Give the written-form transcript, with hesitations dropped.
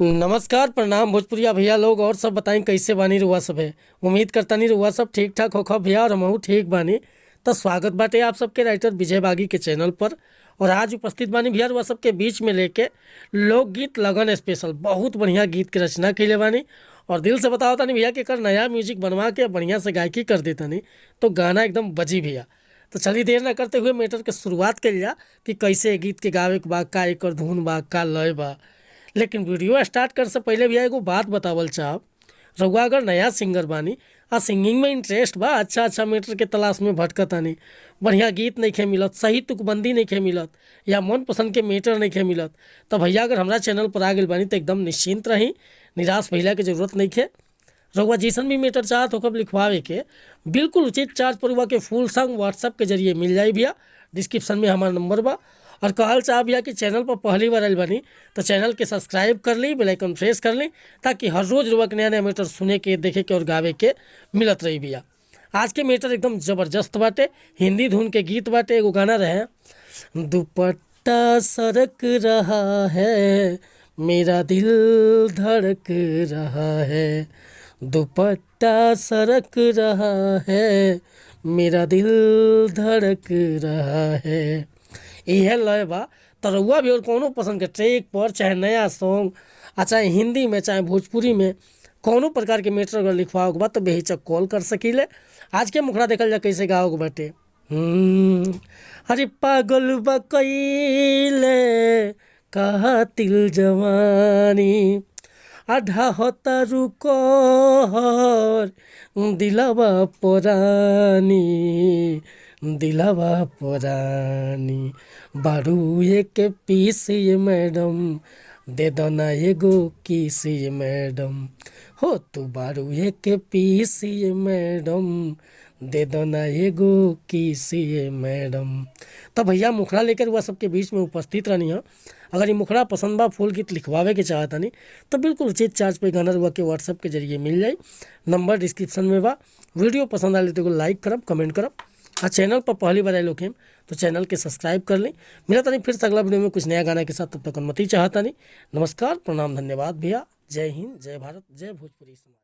नमस्कार, प्रणाम भोजपुरिया भैया लोग। और सब बताई, कैसे बानी रुआ सब है? उम्मीद करतानी रुआ सब ठीक ठाक होखब भैया और हमहू ठीक बानी। तो स्वागत बाटे आप सबके राइटर विजय बागी के चैनल पर। और आज उपस्थित बानी भैया रुआ सबके बीच में लेके लोकगीत लगन स्पेशल बहुत बढ़िया गीत के रचना कैले बानी। और दिल से बताओ तानी भैया कि एकर नया म्यूजिक बनवा के बढ़िया से गायकी कर देतानी तो गाना एकदम बजी भैया। तो चलिए, देर ना करते हुए मैटर के शुरुआत कइल जा कि कैसे गीत के गावे के बा, का एकर धुन बा, का लय बा। लेकिन वीडियो स्टार्ट करे से पहले भैया एगो बात बतावल चाहब। रउआ अगर नया सिंगर बानी आ सिंगिंग में इंटरेस्ट बा, अच्छा अच्छा मैटर के तलाश में भटकतानी, बढ़िया गीत नइखे मिलत, सही तुकबंदी नइखे मिलत या मनपसंद के मैटर नइखे मिलत, तो भैया अगर हमरा चैनल पर आ गइल बानी तो एकदम निश्चिंत रही, निराश भइला के जरूरत नइखे। रउआ जैसन भी मैटर चाहत होखब लिखवावे के, बिल्कुल उचित चार्ज पर रउआ के फुल सॉन्ग व्हाट्सएप के जरिए मिल जाई भैया। डिस्क्रिप्शन में हमार नंबर बा। और कहल चाह भैया कि चैनल पर पहली बार आइल बानी तो चैनल के सब्सक्राइब कर ली, बेल आइकन प्रेस कर ली, ताकि हर रोज़ रउआ के नया नया मैटर सुने के, देखे के और गावे के मिलत रही भैया। आज के मैटर एकदम ज़बरदस्त बाटे, हिंदी धुन के गीत बाटे। एगो गाना रहे, दुपट्टा सरक रहा है, मेरा दिल धड़क रहा है, दुपट्टा सरक रहा है, मेरा दिल धड़क रहा है। इहे लय बा। तो रउआ भी और कोनो पसंद के ट्रैक पर, चाहे नया सॉन्ग आ चाहे हिंदी में चाहे भोजपुरी में, कोनो प्रकार के मैटर अगर लिखवावे के बा तो बेहिचक कॉल कर सकीले। आज के मुखड़ा देखल जा कैसे गावे के बाटे। अरे पागल बा कइले कातिल जवानी, आधा होता रुकोहर दिलवा पुरानी, दिलवा पुरानी, बारू एक पीस ये मैडम, दे दो ना एगो किस ये मैडम, हो तू बारू एक पीस ये मैडम, दे दो ना एगो किस ये मैडम। तो भैया मुखड़ा लेकर हुआ सबके बीच में उपस्थित रहनी है। अगर ये मुखड़ा पसंद बा, फुल गीत लिखवावे के चाहतानी तो बिल्कुल उचित चार्ज पे गाना रुआ के व्हाट्सएप के जरिए मिल जाई। नंबर डिस्क्रिप्शन में बा। वीडियो पसंद आले तो एगो लाइक करब, कमेंट करब आ चैनल पर पहली बार आए लोग तो चैनल के सब्सक्राइब कर ली। मिला तानी फिर से अगला वीडियो में कुछ नया गाना के साथ, तब तक अनुमति चाहतानी। नमस्कार, प्रणाम, धन्यवाद भैया। जय हिंद, जय भारत, जय भोजपुरी समाज।